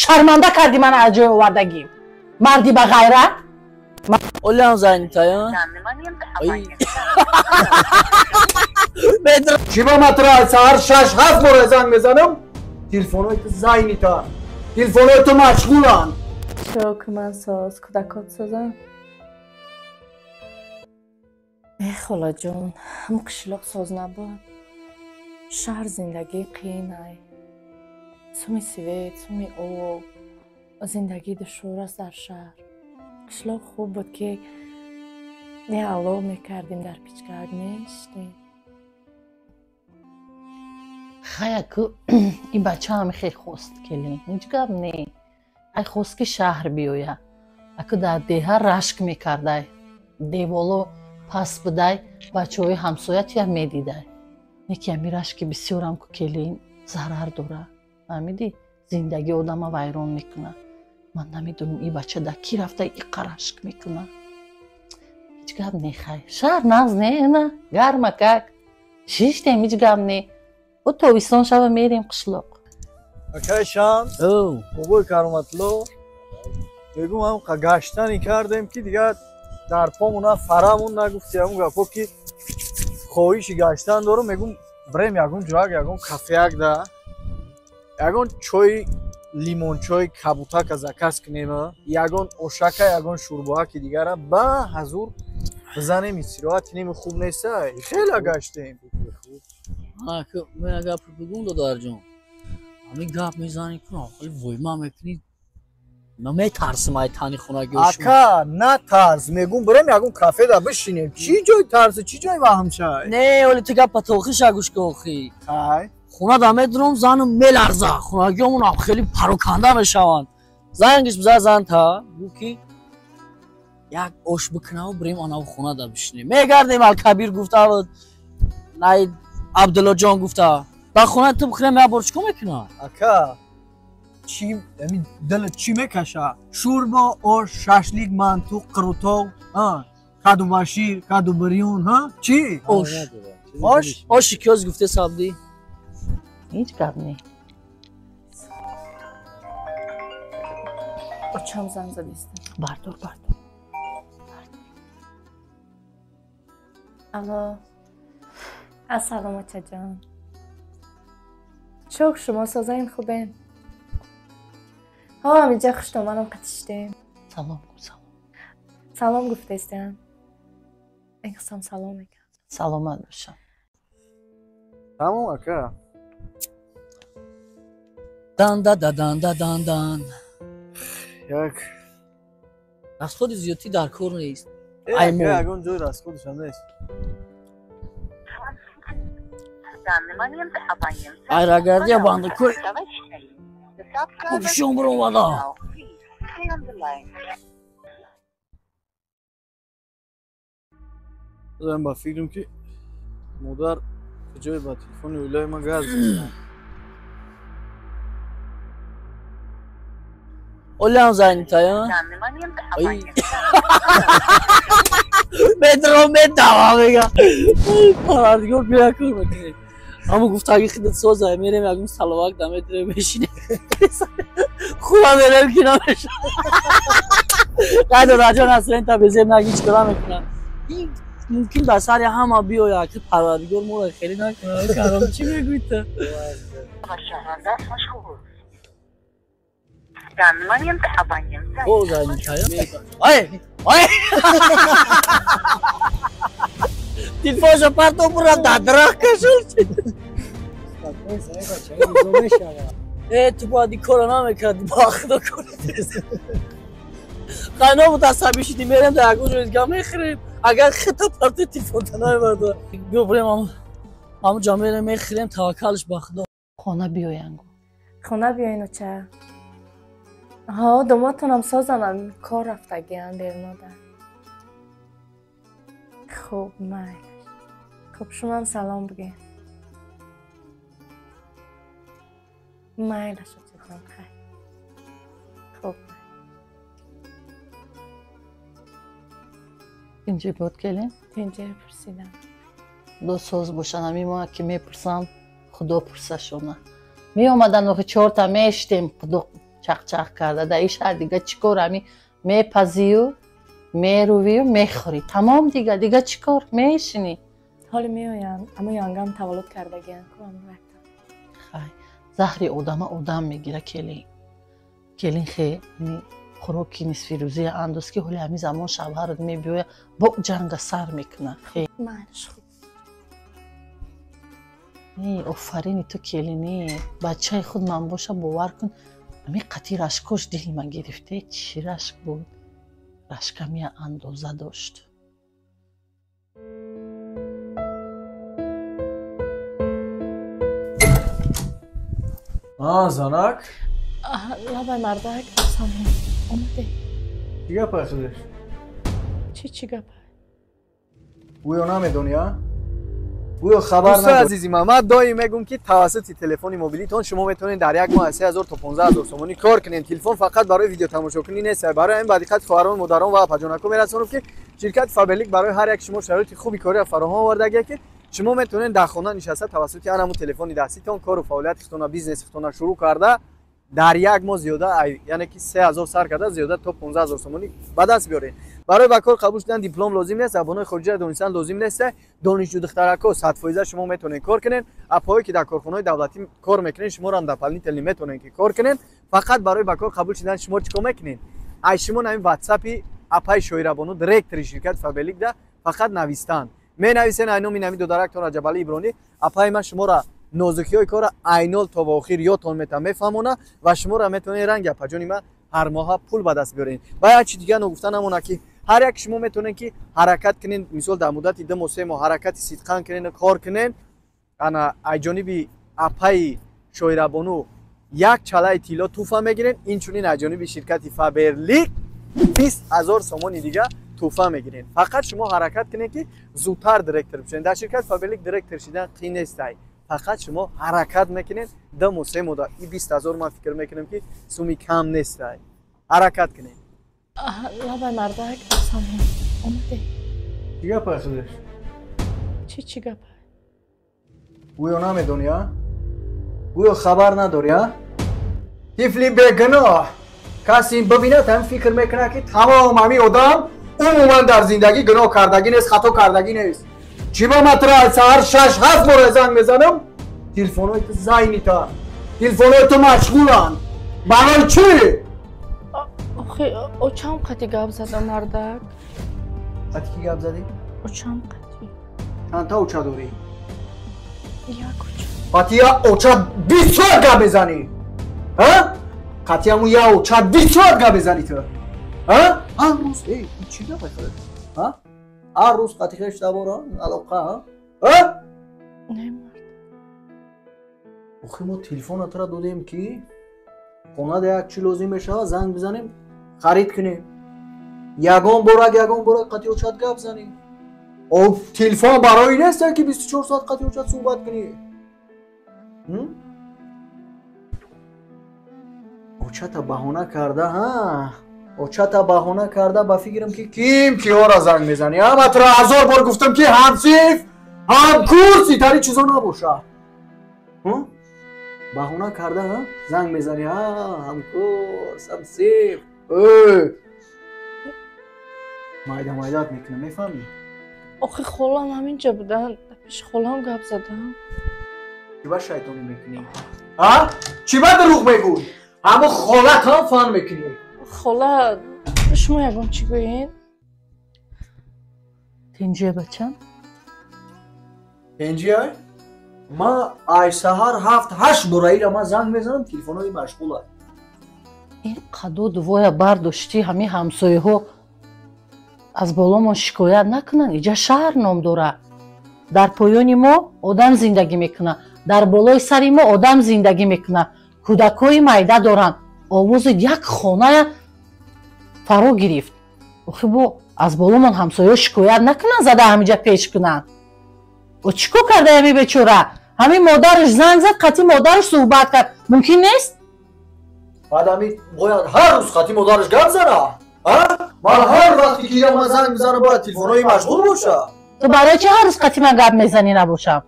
Шарманда кардӣ мана аз ҷои овардагӣ. Марди ба ғайрат. Олям занитая. Чӣ ба матра саҳар 6-7 бора занг мезанам? Телефонҳои ту зайнита. Телефонҳои ту машғуланд. Шукр, ман соз, кӯдакот созам. Э, холаҷон, ҳам қишлоқ соз набуд. Шаҳр зиндагӣ қиин ай. Суми свет, суми об, зиндагӣ душвор аст дар шаҳр. Қишлоқ хуб буд, ки не алов мекардем, дар пичкак мешидем. Хаяку ин бача ҳам хел хост, келин. Ҳеҷ гап не. Ай хост, ки шаҳр биёя. Аку дар деҳа рашк мекардай. Деволо паст будай, бачаҳои ҳамсоя туя медидай. Неки ами рашки бисёрам ку, келин, зарар дора. Фаҳмидӣ? Зиндагии одама вайрон мекуна. Ман намедонам, ин бача дар кӣ рафта иқа рашк мекуна. Ҳеҷ гап не, хай. Шаҳр нағз не, на? Гармакак. Шиштем, ҳеҷ гап не. О, тобистон шава мерем қишлоқ. Акай Шамс, бобои Кароматло, мегум ҳам гаштане кардем, ки дигар дар помона фарамон нагуфти ҳамун гапо, ки хоҳиши гаштан дорум. Мегум, бирем ягон ҷояк, ягон кафеяк да ягон чои лимончои кабутака заказ кунем, ягон ошака, ягон шӯрбоаки дигара ба ҳазур бизанем, истироҳат кунем. Хуб неста? Хеле гаштем. Ман гап бигум, додарҷон, ҳамин гап мезанӣ кун, хеле войма мекунӣ, ман метарсам ай тани хонагиҳо. Ака, натарс, мегум, бирем ягон кафе да бишинем. Чӣ ҷои тарсу, чӣ ҷои ваҳмшай? Не, оли ту гапа тохиша гӯш ки, охи. Ай. Хона да медурам, занам меларза, хонагиҳомонам хеле пароканда мешаванд. Зангиш биза, зан та гуфт, ки як ош бикунаву бирем анав хона да бишинем. Мегардем, Алкабир гуфта, най Абдуллоҷон гуфта, ба хона ту бихӯрем, як бор чикор мекунад? Ака, чӣ ами дилат чӣ мекаша? Шӯрбо, ош, шашлик, манту, қурутов, каду ба шир, каду бирён, ҳа? Чӣ? Ош. Ош? Оши киёз гуфте сабдӣ. Ҳеҷ гап не. Очам занг задиста. Бардор, бардор. Алло. Ассалом, очаҷон. Шукр, шумо созаин, хубен? Ҳо, ҳаминҷа хуштоманам қатиштем. Салом гу, салом. Салом гуфтаистам. Ин қисм салом мекард. Саломат бошам. Тамом, ака. Дан да да дан да дан дан. Як расходи зиёдтӣ дар кор нест. Э, Ай, мо. Ака, ягон ҷои расходашам нест. Айрагардия бандакор купшон биромада. Дорам ба фикрам, ки модар ҷои ба телефони оилаи ман газ зад. Олям занитая. Ай. Метро метава мега. Парвардигор, бия кор мекунем. Аммо гуфтаги хидат соза, мерем ягон саловак да метрем, мешинем. Хуба мерем, ки намеша. Қай додарҷон, аслен та безеб наги, чӣ кора мекунам? Ин мумкин ба сари ҳама биёяд, ки Парвардигор моро хеле накунад. Каром, чӣ мегӯӣ ту? О, занитая. Ай, ай! Телефонша парто бура, дар дарахт кашид. Э, ту бояд ин корро намекардӣ, ба худо кори. Қайно буд, асабӣ шидӣ, мерем дар ягон ҷои дига мехӯрем. Агар хита парти телефонта намебардор. Биё бирем ҳамун ҷо мерем, мехӯрем, таваккалш ба худо. Хона биёян гу. Хона биёин, оча. Ҳо, домодтонам созанам, кор рафтагиан берунода. Хуб, майлаш. Хуб, шумам салом бигӯед. Майлаш, очаҷон, хайр. Хуб. Инҷо буд, келин? Тинҷа пурсидам. Худо соз бошанд, ҳамин мо ки мепурсанд, Худо пурсашона. Меомадан, охи чорта мештем, Худо Чақ-чақ карда. Дар ин шаҳр дига чӣ кор? Ҳами мепазию, мерувию, мехӯрӣ. Тамом дига, дига чӣ кор? Мешинӣ. Ҳоле меоянд, аммо янгам таваллуд кардагиянд. Хай, заҳри одама одам мегира келин. Келин хе хӯроки нисфирӯзия андоз ки ҳоли ҳамин замон шавҳарат мебиёя бо ҷанга сар мекуна. Офарини ту келини, бачаи худ ман боша бовар кун, ҳамин қатъи рашкош дили ман гирифте. Чӣ рашк буд? Рашкам я андоза дошт. Занак? Лабай мардак, салом. Омаде. Чӣ гапай худаш? Чӣ гапай? Гӯё намедонӣ, а? Гӯё хабар надорӣ. Дӯстои азизи ман, ман доим мегӯм ки тавассути телефони мобилитон шумо метавонед дар як моҳ аз 3000 то 15000 сомонӣ кор кунед. Телефон фақат барои видеотамошокунӣ нест. Барои ҳамин ба диққати хоҳарон, модарон ва апаҷонако мерасонам ки ширкати Фаберлик барои ҳар як шумо шароити хуби кориро фароҳам овардагия ки шумо метавонед дар хона нишаста тавассути ҳамун телефони даститон кору фаъолияти худтона, бизнеси худтона шурӯъ карда дар як моҳ зиёда, яъне ки 3000 сар карда зиёда то 15000 сомонӣ ба даст биёред. Барои ба кор қабул шудан диплом лозим нест, забонҳои хориҷиро донистан лозим нест. Донишҷӯ духтарако 100% шумо метавонед кор кунед. Апоҳое ки дар корхонаҳои давлатӣ кор мекунед, шуморо ҳам дополнительно метавонед ки кор кунед. Фақат барои ба кор қабул шудан шумо чӣ кор мекунед? Ай шумо ҳамин WhatsApp-и апаи Шоирабону, директори ширкати Фаберлик да фақат навистан. Менависен ай номи нами додарактон Раҷабалӣ Ибронӣ, апаи ман шуморо нозукиҳои корро айнол то ба охир ёдтон метавон мефаҳмона ва шуморо метавонед ранги апаҷони ман ҳар моҳа пул ба даст биёред. Ва як чи дигар ногуфта намонад ки ҳар як шумо метавонед ки ҳаракат кунед, мисол дар муддати 2 моҳ 3 моҳ ҳаракати сидқан кунед, кор кунед. Ана ай ҷониби апаи Шоирабону як чалаи тилло туҳфа мегиред, инчунин аз ҷониби ширкати Фаберлик 20000 сомони дига туҳфа мегиред. Фақат шумо ҳаракат кунед ки зудтар директор бишавед. Дар ширкати Фаберлик директор шидан қиин нест. Фақат шумо ҳаракат мекунед 2 моҳ 3 моҳ и 20000 ман фикр мекунам ки суми кам нест. Ҳаракат кунед. Лабай мардак, салом. Омаде. Чӣ гапай худаш? Чӣ гапай? Гӯё намедонӣ, а? Гӯё хабар надорӣ, а? Тифли бегуноҳ касе бибинад ҳам фикр мекунад ки тамом ҳамин одам умуман дар зиндагӣ гуноҳ кардагӣ нест, хато кардагӣ нест. Чӣ ба ман туро саҳар 6-7 бора занг мезанам, телефонҳои ту занг мета, телефонҳои ту машғуланд. Барои чӣ? Охи, очам қати гап задам, мардак. Қати кӣ гап задӣ? Очам қати. Чандта оча дорӣ? Як оча. Қати як оча 20 соат гап мезанӣ? А? Қати ҳамун як оча 20 соат гап мезанӣ ту? А? Ҳар рӯз, эй, ин чӣ гапай худат? А? Ҳар рӯз қати хеш табора алоқа, а? Не, мард. Охи мо телефона тура додем ки хонада як чӣ лозим мешавад занг бизанем, харид кунем. Ягон борак, ягон борак қати очат гап занем. О, телефон барои нест ки 24 соат қати очат суҳбат кунӣ. Очата баҳона карда, ҳа? Очата баҳона карда ба фикрам ки ким киҳоро занг мезанӣ. Ама туро 1000 бор гуфтам ки ҳамсиф, ҳамкурс итари чизо набоша. Баҳона карда, ҳа? Занг мезанӣ, ҳа, ҳамкурс, ҳамсиф. Майда майдат мекунам, мефаҳмӣ? Охи холам ҳаминҷа буданд, пеши холам гап задам. Чӣ ба шайтонӣ мекунӣ? А? Чӣ ба дурӯғ мегӯӣ? Ҳамон холат ҳам фан мекунӣ. Хола, шумо ягон чӣ гӯед? Тинҷия бачам? Тинҷия? Ман ай саҳар 7-8 бораира ман занг мезанам, телефонҳои машғуланд. Ин қадо дувоя бардоштӣ ҳамин ҳамсояҳо аз боломон шикоят накунанд. Иҷа шаҳр ном дорад. Дар поёни мо одам зиндагӣ мекунад, дар болои сари мо одам зиндагӣ мекунад. Кӯдакҳои майда доранд. Овози як хоная фаро гирифт. Охи бо аз боломон ҳамсояҳо шикоят накунанд, зада ҳамиҷа пеш кунанд. О чӣ кор карда ҳамин бечора? Ҳамин модараш занг зад, қатъи модараш суҳбат кард. Мумкин нест? Баъд ҳамин бояд ҳар рӯз қатъи модараш гап зана? Ман ҳар вақте ки ман занг мезанам бояд телефонҳои машғул боша. Ту барои чӣ ҳар рӯз қатъи ман гап мезанӣ набошам?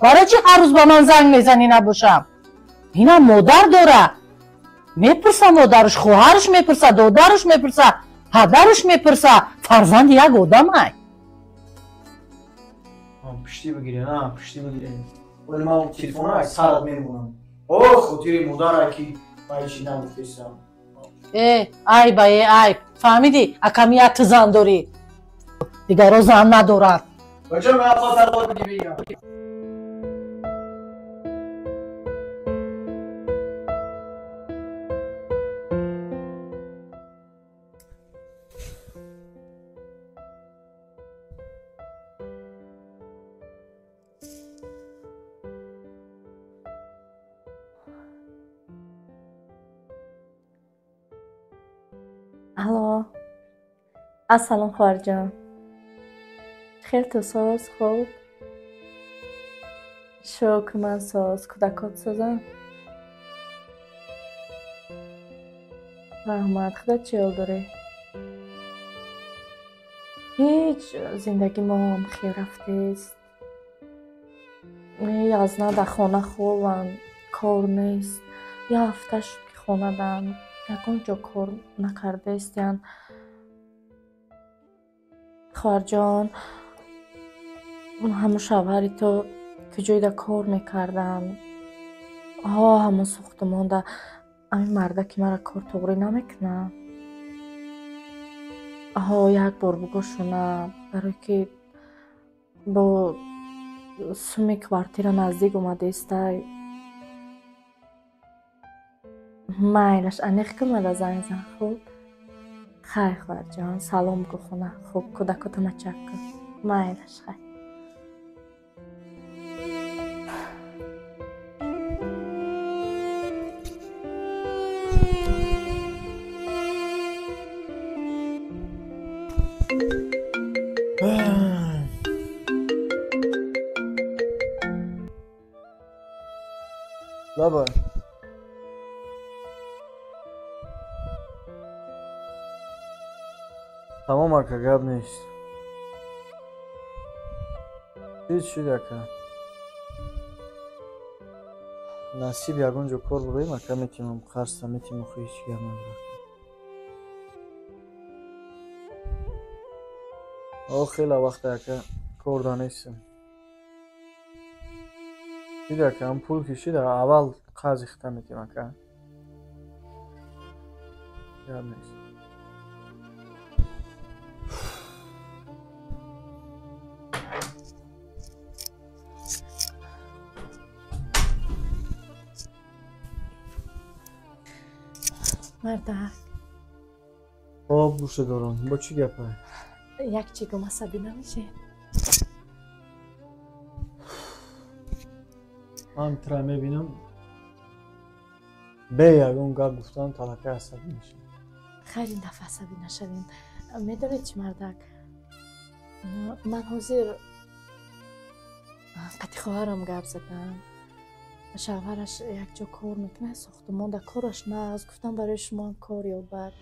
Барои чӣ ҳар рӯз ба ман занг мезанӣ набошам? Инам модар дора. Мепурса модараш, хоҳараш мепурса, додараш мепурса, падараш мепурса, фарзанди як одамай. Пишти бигирен, а, пишти бигирен. Вале ман телефонро аз сарат мемонам. О, хотири модарай ки ман ҳеҷ нагуфтесам. Э, айба, э, айб. Фаҳмидӣ? Аками як ту зан дорӣ. Дигаро зан надорад. Бача, ман падарро бигирам. Алло. Ассалом, хоҳарҷон. Хел ту соз, хуб? Шукр, ман соз. Кӯдакот созам? Раҳмат. Худо чӣ ҳол дорӣ? Ҳеҷ, зиндагӣ мо ҳам хел рафтест. Язна дар хона хобанд, кор нест. Як ҳафта шуд ки хонадам. Ягон ҷо кор накардаистиянд. Хоҳарҷон, ҳамун шавҳари ту ки ҷойда кор мекарданд, ҳо ҳамун сохтумонда ҳамин марда ки мара кор туғрӣ намекунад. Ҳо як бор бугӯшона, барое ки бо суми квартира наздик омадаистай. Майлаш, аниқ ки мада занг зан, хуб? Хайр, хоҳарҷон, салом гӯ хона, хуб, кӯдакота мачак кун. Майлаш, хайр. Лаба. Тамом ака, гап нест. Чиз шуд ака? Насиб ягон ҷо кор бурем ака, метимам қарзта метимам, хо ҳеҷ гап надорад. О, хеле вақта ака кор да нестам. Шуд ака, ҳам пул ки шуд, аввал қарзи хита метим ака. Гап нест. Мардак. Об гӯша дорам. Бо чӣ гапа? Як чӣ гум асабӣ намешед? Ман тра мебинам. Бе ягон гап гуфтан талака асабӣ мешавам. Хайр, ин дафъа асабӣ нашавем. Медонед чӣ, мардак? Ман ҳозир қати хоҳарам гап задам. Шавҳараш якҷо кор мекунад, сохтумонда кораш нағз. Гуфтам барои шумоам кор ёбад.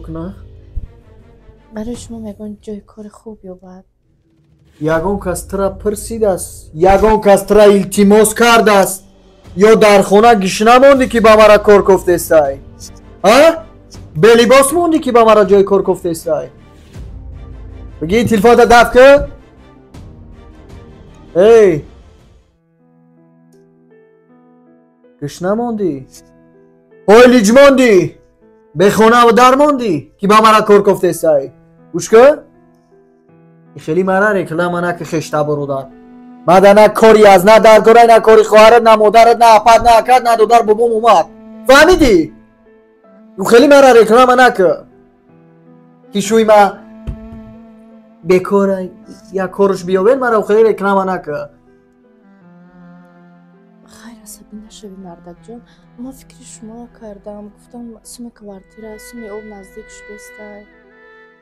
Кунад? Барои шумо мегӯянд ҷои кори хуб ёбад. Ягон кас тура пурсидааст, ягон кас тура илтимос кардааст, ё дар хона гишна мондӣ ки ба мара кор кофтестай? А? Белибос мондӣ ки ба мара ҷои кор кофтестай? Бигӣ телефонта даф кун. Эй! Гишна мондӣ? Ҳойлиҷ мондӣ? Бехонаву дар мондӣ ки ба мара кор кофтестай? Гӯш кун? Хеле мара реклама наки хешта бародар. Мада на кори аз на дар корай, на кори хоҳарат, на модарат, на апат, на акат, на додар бобом омад. Фаҳмидӣ? Хеле мара реклама наки. Ки шӯи ма бекора як корш биёвер, мара хеле реклама наки. Хайр, асабӣ нашавӣ, мардакҷон. Ман фикри шумо кардам. Гуфтам суми квартира, суми об наздик шудестай.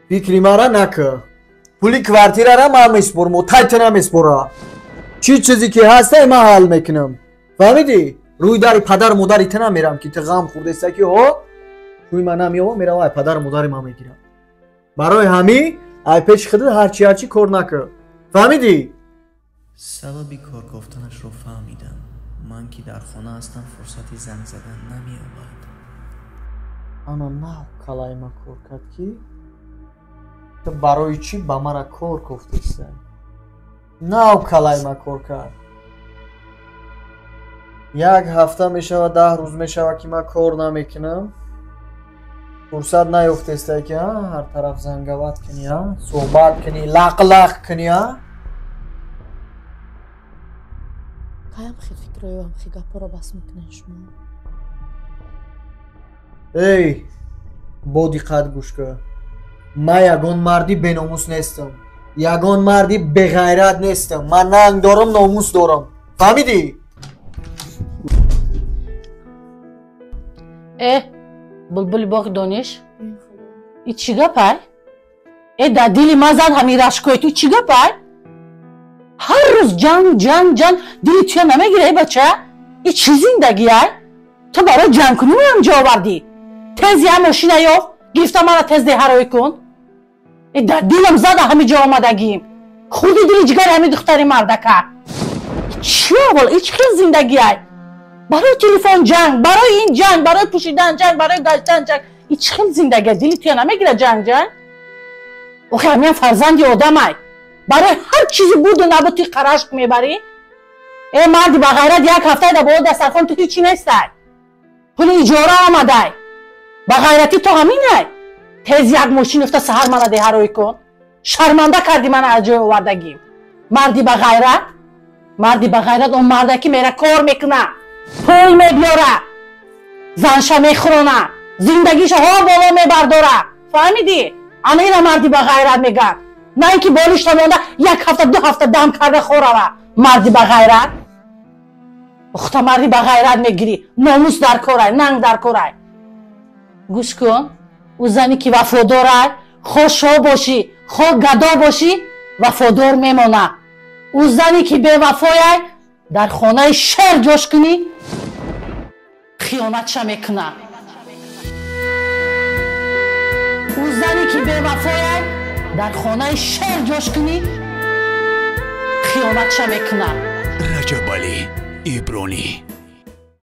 Фикри мара наки. Пули квартирара ман меспорам, тай ту намеспора. Чӣ чизе ки ҳастай ман ҳал мекунам. Фаҳмидӣ? Рӯи дари падару модари ту намерам ки ту ғам хӯрдеста ки ҳо шӯи ман намеёвам, меравам ай падару модари ман мегирам. Барои ҳамин ай пеши худат ҳарчи ҳарчи кор накун. Фаҳмидӣ? Сабаби коркофтанашро фаҳмидам. Ман ки дар хона ҳастам, фурсати занг задан намеёбад. Ана нав калайма кор кард, ки ту барои чӣ ба мара кор кофтеста? Нав калайма кор кард. Як ҳафта мешавад, 10 рӯз мешавад, ки ман кор намекунам. Фурсат наёфтеста, ки ҳар тараф зангават кунӣ, суҳбат кунӣ, лақ-лақ кунӣ. Каям хел фикрҳоям, хел гапҳоро бас мекунед шумо? Эй, бо диққат гӯш кун. Ман ягон марди беномус нестам, ягон марди беғайрат нестам. Ман нанг дорам, номус дорам. Фаҳмидӣ? Э, булбули боғи дониш, и чӣ гапай? Э, дар дили ман зад ҳамин рашкои ту, чӣ гапай? Ҳар рӯз ҷанг, ҷанг, ҷанг, дили туя намегира, э бача? И чӣ зиндагиай? Ту барои ҷангкунӣ меам ҷо овардӣ? Тез я мошина ёфт, гирифта мана тез деҳароӣ кун. Э, дар дилам зада ҳамин ҷо омадагим. Хурди дили ҷигари ҳамин духтари мардака. Чӣ аввал, и чӣ хел зиндагиай? Барои телефон ҷанг, барои ин ҷанг, барои пӯшидан ҷанг, барои гаштан ҷанг. И чӣ хел зиндагиай? Дили туя намегира ҷанг, ҷанг? Охи ҳамин фарзанди одамай. Барои ҳар чизи буду набуд ту қарашк мебарӣ? Э, марди бағайрат, як ҳафтае дар боло дастархон ту ҳечи нестай. Пули иҷора омадай. Бағайратӣ то ҳаминай. Тез як мошин ёфта саҳар мана деҳароӣ кун. Шарманда кардӣ мана аз ҷои овардагим. Марди бағайрат, марди бағайрат он марде ки мера кор мекуна, пул мебиёра, занша мехӯрона, зиндагиша ҳо боло мебардора. Фаҳмидӣ? Ана ина марди бағайрат мегӯяд. На ин ки болишта монда як ҳафта, 2 ҳафта дам карда хӯрава. Марди бағайрат. Ухта марди бағайрат мегирӣ. Номус дар корай, нанг дар корай. Гӯш кун, ӯ зане ки вафодорай, хо шоҳ бошӣ, хо гадо бошӣ, вафодор мемона. Ӯ зане ки бевафояй, дар хонаи шер ҷош кунӣ, хиёнатша мекуна. Ӯ зане ки бевафояй, дар хонаи шер ҷош кунӣ, хиёнатша мекуна. Раҷабалӣ Ибронӣ.